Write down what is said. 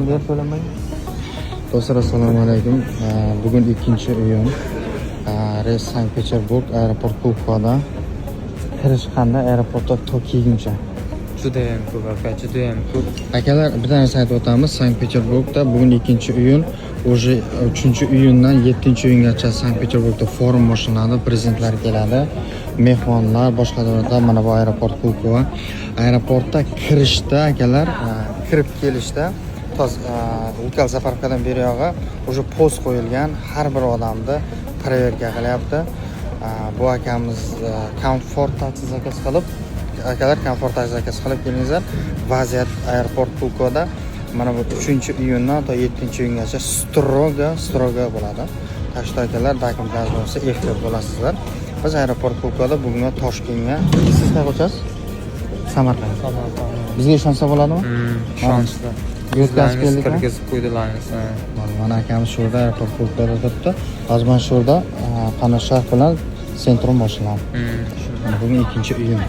Ber, to'lamang. Do'stlar, assalomu alaykum. Bugun 2-iyun. Reys Sankt Peterburg, aeroport Pulkovoda. Kirish qanday aeroportda to kelguncha? Judayam ko'p, aka, judayam ko'p. Akalar, bir narsa aytib o'tamiz. Sankt Peterburgda bugun 2-iyun, уже 3-iyundan 7-iyungacha Sankt Peterburgda forum boshlanadi, prezidentlar keladi, mehmonlar, boshqa davlatlar. Mana bu aeroport Pulkovo. Aeroportda kirishda, akalar, kirib kelishda toz Ulkal заправка dan beri yog'i уже post qo'yilgan, har bir odamni проверка qilyapti. Bu akamiz komfort taksi zakaz qilib, akalar, komfort taksi zakaz qilib kelingizlar. Vaziyat aeroport Pulkovoda mana bu 3-iyundan to 7-iyungacha строго строго bo'ladi. Так что, akalar, dokumentlaringiz bo'lsa, ehtiyot bo'lasizlar. Biz aeroport Pulkovoda bugun Toshkentga, siz qayerga uchasiz? Samarqand. Bizga ishonsa bo'ladimi? Ishonchli. Yetkazib keldikmi? Kirgizib qo'ydilaringiz. Mana akamiz shu yerda, aeroport Pulkovoda turibdi. Hozir mana shu yerda Qanot shahar bilan Sentrum boshlanadi. Mana bugun 2-iyun.